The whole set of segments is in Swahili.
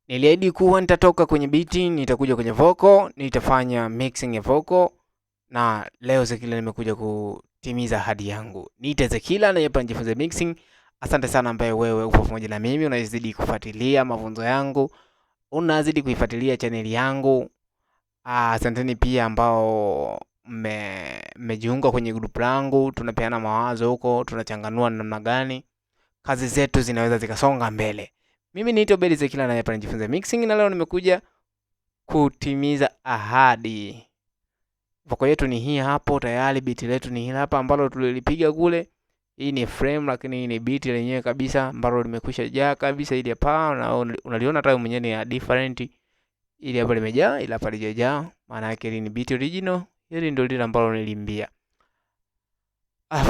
Niliahidi kuwa nitatoka kwenye beat, nitakuja kwenye vocal, nitafanya mixing ya vocal na leo Zekila nimekuja kutimiza ahadi yangu. Niite Zekila na hapa nijifunze mixing. Asante sana ambaye wewe upo pamoja na mimi, unazidi kufuatilia mafunzo yangu, unazidi kuifuatilia chaneli yangu. Asanteni pia ambao mmejiunga kwenye group langu, tunapeana mawazo huko, tunachanganua namna gani kazi zetu zinaweza zikasonga mbele. Mimi ni Obedi Zekila na hapa nijifunze mixing, na leo nimekuja kutimiza ahadi. Vocal yetu ni hii hapo tayari, beat letu ni hili hapa ambalo tulilipiga kule. Hii ni frame, lakini hii ni beat lenyewe kabisa ambalo limekwisha jaa kabisa. Ili hapa na unaliona hata mwenyewe ni ya different. Ili hapa limejaa, ila hapa lijajaa. Maana yake hili ni beat original, hili ndio lile ambalo niliimbia.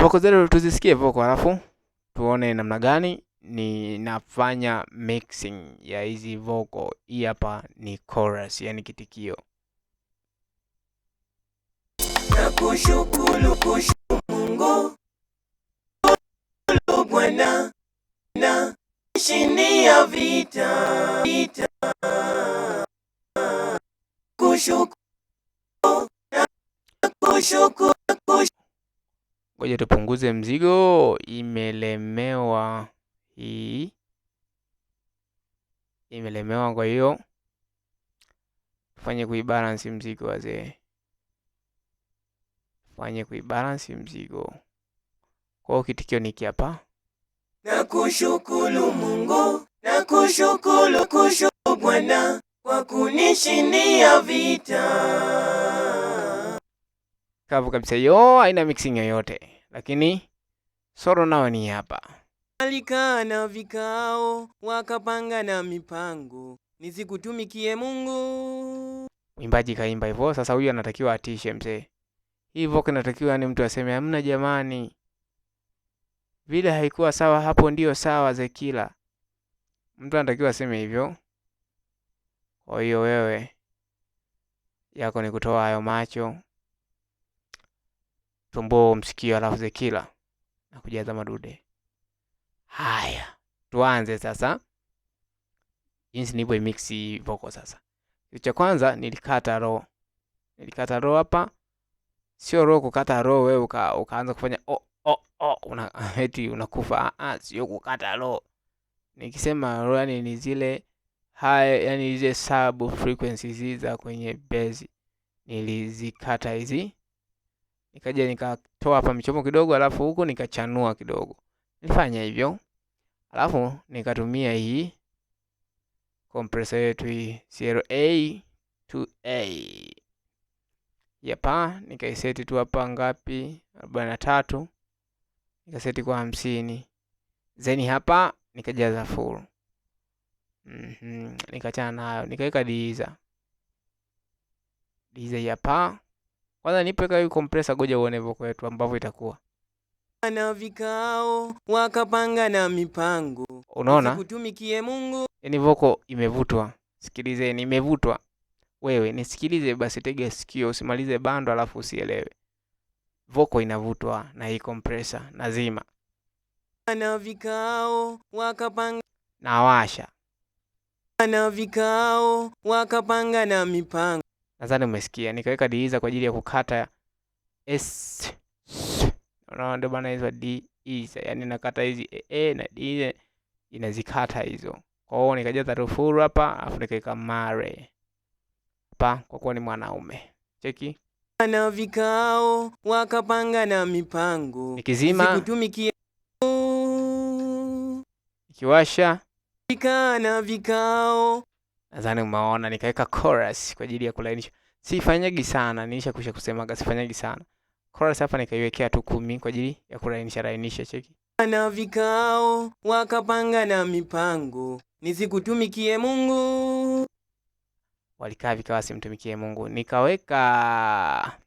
Vocal zetu tuzisikie vocal, alafu tuone namna gani ninafanya mixing ya hizi vocal. Hii hapa ni chorus, yani kitikio. Nakushukuru Mungu Bwana na shindia vita vita. Kushukuru kushukuru. Ngoja tupunguze mzigo, imelemewa hii, imelemewa. Kwa hiyo tufanye kuibalance mzigo wazee, fanye kuibalance mzigo. Kwa hiyo kitikio ni hiki hapa. Nakushukuru Mungu, nakushukuru kushukuru Bwana kwa kunishindia vita. Kavu kabisa hiyo, haina mixing yoyote, lakini solo nao ni hapa. Walikaa na vikao wakapanga na mipango nisikutumikie Mungu. Mwimbaji kaimba hivyo. Sasa huyu anatakiwa atishe mzee. Hii vocal inatakiwa ni mtu aseme hamna jamani, vile haikuwa sawa, hapo ndio sawa Zekila. Mtu anatakiwa aseme hivyo. Kwa hiyo wewe yako ni kutoa hayo macho, tumbo msikio, alafu Zekila na kujaza madude. Haya, tuanze sasa jinsi nilivyo mix vocal sasa. Kitu cha kwanza nilikata roho. Nilikata roho hapa. Sio roho kukata roho wewe ukaanza kufanya o o o una eti unakufa. Ah, sio kukata roho. Nikisema roho yani ni zile high, yani zile sub frequencies za kwenye bass. Nilizikata hizi. Nikaja nikatoa hapa michomo kidogo, alafu huku nikachanua kidogo. Nilifanya hivyo. Alafu nikatumia hii compressor yetu hii CLA 2A. Yapa, nikaiseti tu hapa ngapi? 43. Nikaseti kwa 50. Then hapa nikajaza full. Nikachana nayo, nikaweka de-esser. De-esser hapa. Kwanza nipeka hii compressor, goja uone vocal yetu ambavyo itakuwa. Na vikao wakapanga na mipango. Unaona? Nisikutumikie Mungu. Yaani vocal imevutwa. Sikilizeni, imevutwa. Wewe nisikilize basi, tega sikio, usimalize bando alafu usielewe. Vocal inavutwa na hii compressor, nazima. Na vikao wakapanga Nawasha. Na vikao wakapanga na mipango. Nadhani umesikia. Nikaweka de-esser kwa ajili ya kukata S. Unaona, ndio bana hizo D E, yani nakata hizi A, A na D inazikata hizo. Kwa hiyo nikajaza tu full hapa, alafu nikaweka mare hapa kwa kuwa ni mwanaume. Cheki. Na vikao wakapanga na mipango. Nikizima. Nisikutumikie. Nikiwasha. Na vikao. Nadhani umeona nikaweka chorus kwa ajili ya kulainisha. Sifanyagi sana, nilisha kusemaga sifanyagi sana. Chorus hapa nikaiwekea tu 10 kwa ajili ya kulainisha lainisha. Cheki. Na vikao wakapanga na mipango nisikutumikie Mungu. Walikaa vikao simtumikie Mungu. Nikaweka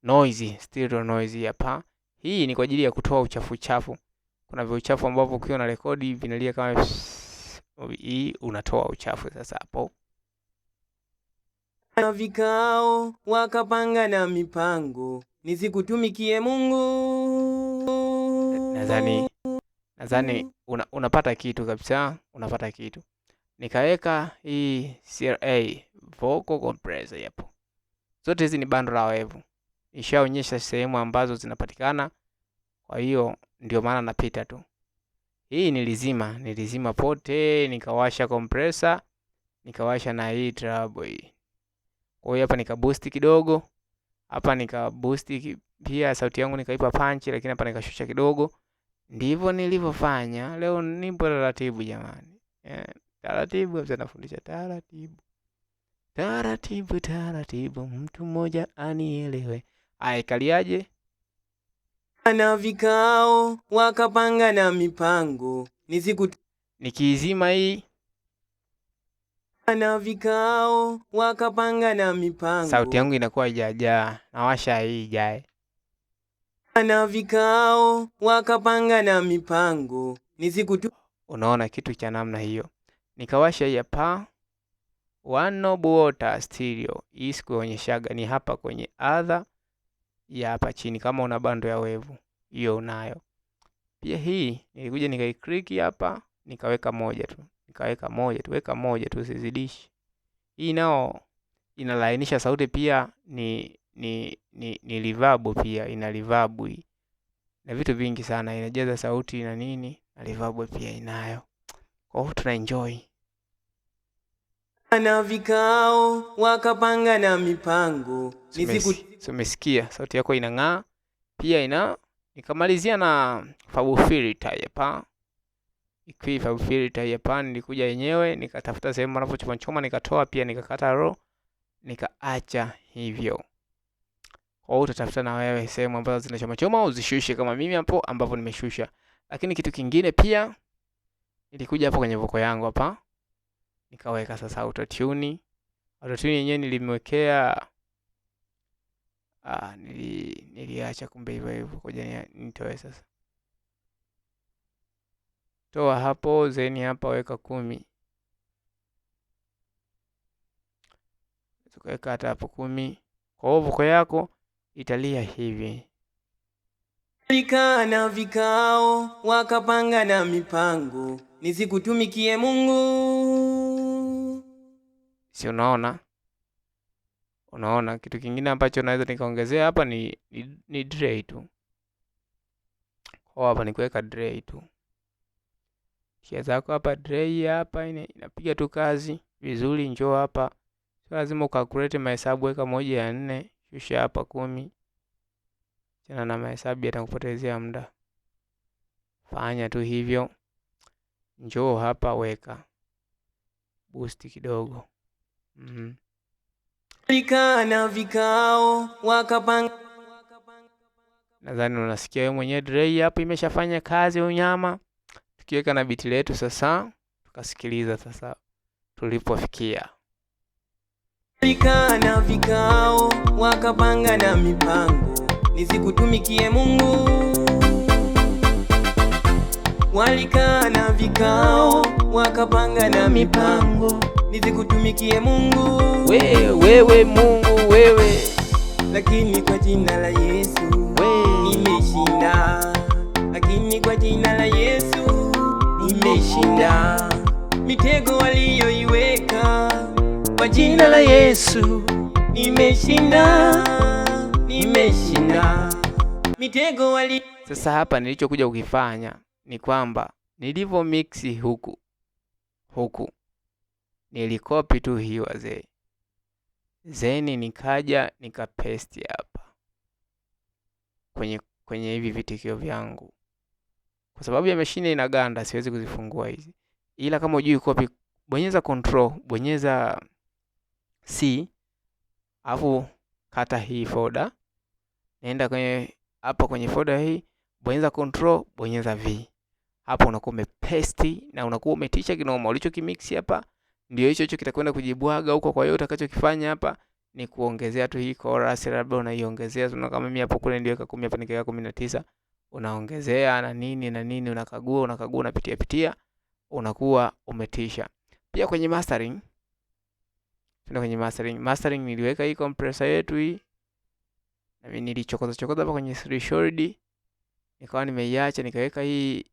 noise, stereo noise hapa. Hii ni kwa ajili ya kutoa uchafu uchafu. Kuna viuchafu ambavyo ukiwa na rekodi vinalia kama hii, unatoa uchafu sasa hapo. Na vikao wakapanga na mipango nisikutumikie Mungu. Nadhani unapata kitu kabisa, unapata kitu. Nikaweka hii CLA vocal compressor hapo. Zote hizi ni bando la Waves. Nishaonyesha sehemu ambazo zinapatikana, kwa hiyo ndio maana napita tu. Hii nilizima pote, nikawasha compressor, nikawasha na hii treble hii. Kwa hiyo hapa nika boost kidogo, hapa nika boost pia sauti yangu nikaipa punch, lakini hapa nikashusha kidogo. Ndivyo nilivyofanya. Leo nipo taratibu jamani. Taratibu kabisa nafundisha taratibu. Taratibu taratibu, mtu mmoja anielewe. Aya, ikaliaje? Na vikao wakapanga na mipango Nikiizima hii na vikao wakapanga na mipango sauti yangu inakuwa haijajaa. Nawasha hii ijae. Na vikao wakapanga na mipango Unaona kitu cha namna hiyo. Nikawasha hii hapa One Knob Water Stereo. Hii sikuonyeshaga, ni hapa kwenye other ya hapa chini, kama una bando ya Waves hiyo unayo. Pia hii nilikuja nikaiclick hapa, nikaweka moja tu. Nikaweka moja tu, weka moja tu, usizidishi. Hii nao inalainisha sauti pia, ni reverb pia, ina reverb hii. Na vitu vingi sana, inajaza sauti na nini, na reverb pia inayo. Kwa hiyo tuna enjoy. Na vikao wakapanga na mipango Umesikia sauti yako inang'aa pia ina. Nikamalizia na FabFilter hapa. Ikui FabFilter hapa nilikuja yenyewe nikatafuta sehemu wanapochoma choma nikatoa pia nikakata row nikaacha hivyo. Kwa hiyo utatafuta na wewe sehemu ambazo zinachoma choma uzishushe kama mimi hapo ambapo nimeshusha. Lakini kitu kingine pia nilikuja hapo kwenye vocal yangu hapa nikaweka sasa auto tune. Auto tune yenyewe nilimwekea, niliacha kumbe hivyo hivyo. Ngoja nitoe sasa. Toa hapo, zeni hapa weka 10. Tukaweka hata hapo 10. Kwa hiyo vocal yako italia hivi. Walikaa na vikao wakapanga na mipango nisikutumikie Mungu. Si unaona? Unaona kitu kingine ambacho naweza nikaongezea hapa ni delay tu. Kwa hapa ni kuweka delay tu. Kia zako hapa delay hapa inapiga tu kazi vizuri. Njoo hapa. Sio lazima ukalculate mahesabu, weka 1/4, shusha hapa 10. Tena na mahesabu yatakupotezea muda. Fanya tu hivyo. Njoo hapa weka boost kidogo. Walikaa na vikao wakapanga. Nadhani unasikia wewe mwenyewe delay hapo imeshafanya kazi unyama. Tukiweka na beat letu sasa, tukasikiliza sasa tulipofikia. Walikaa na vikao wakapanga na mipango nisikutumikie Mungu. Walikaa na vikao wakapanga na mipango nisikutumikie Mungu. Wewe Mungu wewe. Lakini kwa jina la Yesu nimeshinda. Lakini kwa jina la Yesu nimeshinda. Mitego walioiweka kwa jina la Yesu nimeshinda. Nimeshinda. Mitego wali. Sasa hapa nilichokuja kukifanya ni kwamba nilivyo mix huku huku nilikopi tu hii wazee, zeni nikaja nikapaste hapa kwenye hivi vitikio vyangu. Kwa sababu ya mashine inaganda siwezi kuzifungua hizi, ila kama hujui copy bonyeza control, bonyeza C alafu kata hii folder, nenda kwenye hapa kwenye folder hii, bonyeza control, bonyeza V. Hapo unakuwa umepaste na unakuwa umetisha kinoma. Ulichokimix hapa ndio hicho hicho kitakwenda kujibwaga huko. Kwa hiyo utakachokifanya hapa ni kuongezea tu hii chorus, labda unaiongezea. Unaona kama mimi hapo kule ndio 10, hapa nikaweka 19, unaongezea na nini na nini, unakagua unakagua, unapitia pitia, unakuwa umetisha. Pia kwenye mastering, tuna kwenye mastering, mastering niliweka hii compressor yetu hii, na mimi nilichokoza chokoza hapa kwenye threshold, nikawa nimeiacha, nikaweka hii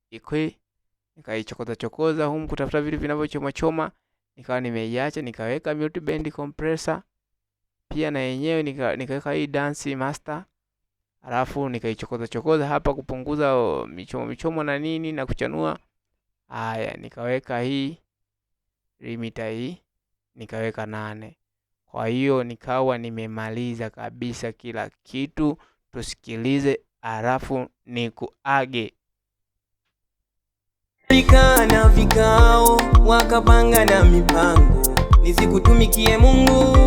ikwe Nikaichokoza chokoza humu kutafuta vitu vinavyochoma choma, nikawa nimeiacha, nikaweka mute band compressor pia na yenyewe nikaweka hii dance master, alafu nikaichokoza chokoza hapa kupunguza michomo michomo na nini na kuchanua. Haya, nikaweka hii limiter hii nikaweka 8. Kwa hiyo nikawa nimemaliza kabisa kila kitu. Tusikilize alafu nikuage. Walikaa na vikao, wakapanga na mipango, nisikutumikie Mungu.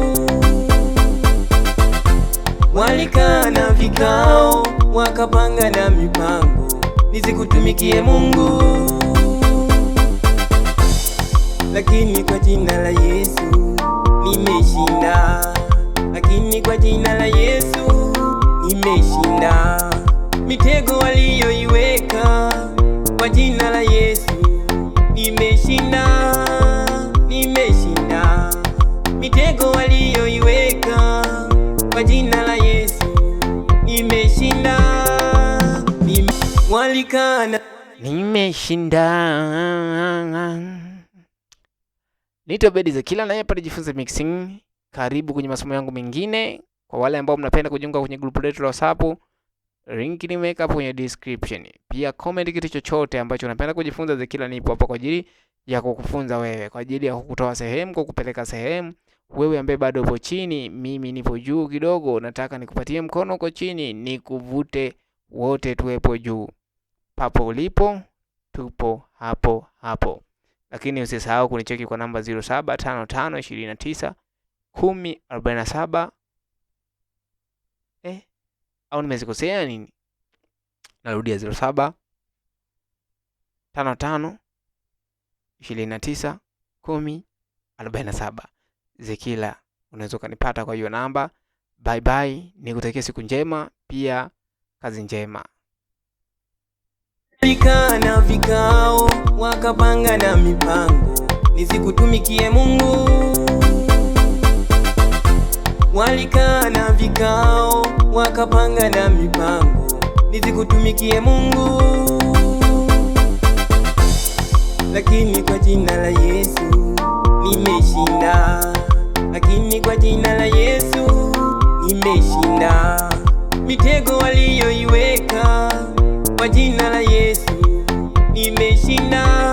Walikaa na vikao, wakapanga na mipango, nisikutumikie Mungu. Lakini kwa jina la Yesu nimeshinda, lakini kwa jina la Yesu nimeshinda. Mitego waliyoiweka, kwa jina la Yesu nimeshinda, nimeshinda. Mitego waliyoiweka, kwa jina la Yesu nimeshinda. Walikana nimeshinda. Nito Bedi Zekila naye pale Jifunze Mixing. Karibu kwenye masomo yangu mengine. Kwa wale ambao mnapenda kujiunga kwenye group letu la WhatsApp, link nimeweka hapo kwenye description. Pia comment kitu chochote ambacho unapenda kujifunza. Zekila nipo hapa kwa ajili ya kukufunza wewe, kwa ajili ya kukutoa sehemu, kukupeleka sehemu. Wewe ambaye bado upo chini, mimi nipo juu kidogo, nataka nikupatie mkono uko chini, nikuvute wote tuwepo juu. Papo ulipo, tupo hapo hapo. Lakini usisahau kunicheki kwa namba 0755 29 10 47. Au nimezikosea nini? Narudia 07 55 29 10 47. Zekila, unaweza ukanipata kwa hiyo namba. Bye bye, nikutakia siku njema, pia kazi njema. Walikaa na vikao, wakapanga na mipango, nisikutumikie Mungu. Walikaa na vikao, wakapanga na mipango, nisikutumikie Mungu. Lakini kwa jina la Yesu nimeshinda, lakini kwa jina la Yesu nimeshinda. Mitego waliyoiweka, kwa jina la Yesu nimeshinda.